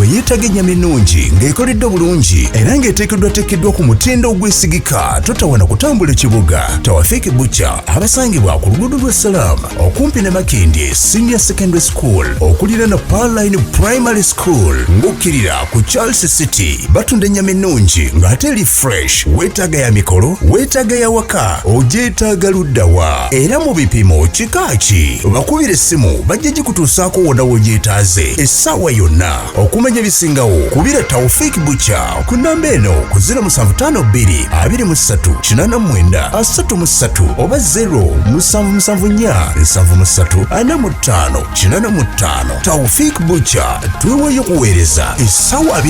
Gwe yeetaaga ennyama ennungi ng'ekoleddwa bulungi era ng'eteekeddwateekeddwa ku mutindo ogwesigika, totawana kutambula ekibuga. Tawafiki Butcher abasangibwa ku luguudo lwa Salama okumpi ne Makindye Senior Secondary School, okuliraana Parline Primary School, ng'okkirira ku Charles City. Batunda ennyama ennungi ng'ate eri fresh. Weetaaga ya mikolo, weetaaga ya waka, ogyetaaga luddawa, era mu bipimo kika ki? Bakubira essimu, bajja gikutuusaako wonna w'ogyetaaze essaawa yonna. Okumanya ebisingawo, kubira Taufik Butcher ku namba eno ku 0752 23 89 33 oba 0774 73 45 85. Taufik Butcher, tweweeyo kuweereza essaawa 24.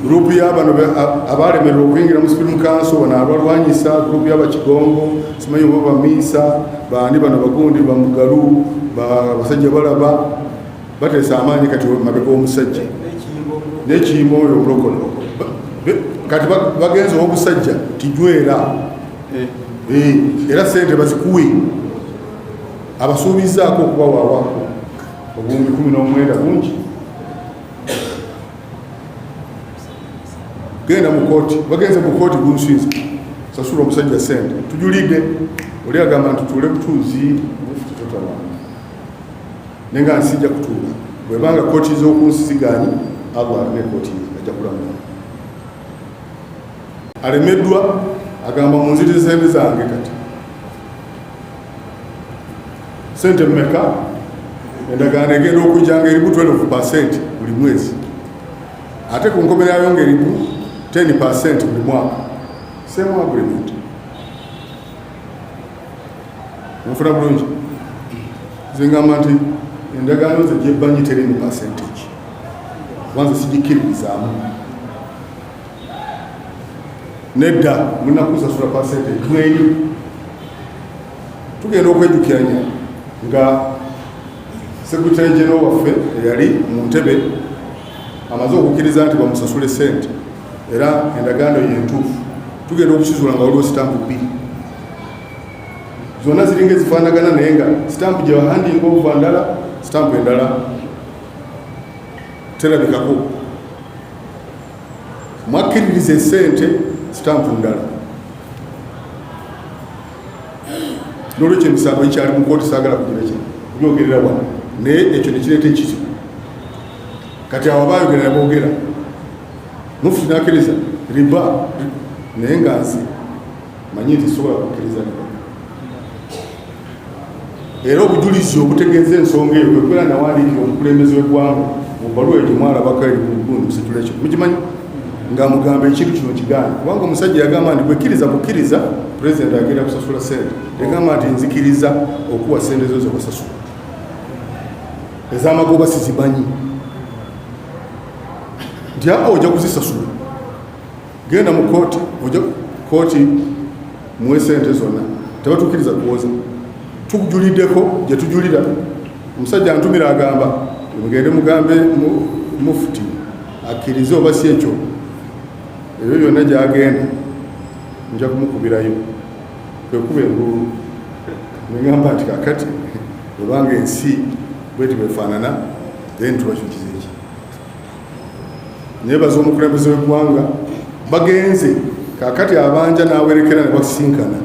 Gurupu y'abano abalemererwa okuyingira mu Supreme Council, bano abalwanyisa gurupu y'abakigongo, simanyi oba bamiisa bani, bano bagundi bamugalu, basajja balaba bateesa amaanyi kati mabega omusajja n'ekiyimba oyo omulokole. Kati bagenze owobusajja tijwera. Era sente bazikuwe, abasuubizaako okubawaawako obuwumbi 19 bungi. Genda mu kooti, bagenze mu kooti, gunsinza sasula omusajja sente. Tujulidde, oli agamba nti tuule butuuzi, mufuti totawaana, naye nga nsijja kutuula. Bwebanga kooti z'okunsi zigaanyi, Allah alina ekooti ye, ajja kulamula. Alemeddwa, agamba munzirize sente zange. Kati sente mmeka? Endagaano egenda okujja nga erimu 12% buli mwezi, ate ku nkomererayo nga erimu 10% buli mwaka. Same agreement. Nfuna bulungi? Nze ngamba nti endagaano ze gyebbanyi terimu percentage, kubanza sigikkiririzaamu. Nedda, mulina kusasula percentage mwenyu. Tugenda okwejukiranya nga secretary general waffe eyali mu ntebe amaze okukkiriza nti bamusasule sente, era endagaano ye ntuufu. Tugenda okukizuula nga waliwo sitampu bbiri, zonna ziringa ezifaanagana, naye nga sitampu gye bahandinga over ndala, sitampu endala terabikako. Mwakkiririza esente, sitampu ndala. Nolwekyo emisango ekyali mu kooti saagala kugira ki kubyogerera wano, naye ekyo nekireeta ekizibu. Kati awo abayogera neboogera, mufuti nakkiriza riba, naye nga nze manyi nti sobola kukkiriza riba. Era obujulizi obutegeeza ensonga eyo kwekubeera nawandiikira omukulembeze w'eggwanga mu bbaluwa eyo gyemwalabako eri gundi musitulekyo mugimanyi, nga mugamba ekintu kino kigaana, kubanga omusajja yagamba nti bwekkiriza bukkiriza pulezidenti agenda kusasula sente. Yagamba nti nzikiriza okuwa sente zo zewasasula, ez'amagoba sizimanyi, nti aa ojja kuzisasula, genda mu kooti, ojja kooti muwe sente zonna. Tebatukiriza kuwoza, tujuliddeko gye tujulira. Omusajja antumira, agamba mugende mugambe mufuti akkirize, oba si ekyo ebyo byonna gyagenda nja kumukubirayo. Kwekuba enduulu, negamba nti kakati obanga ensi bweti bwefaanana, then tubakyukiza eki. Nebaza omukulembeze w'eggwanga, bagenze kakati abanja n'awerekera ne basinkana.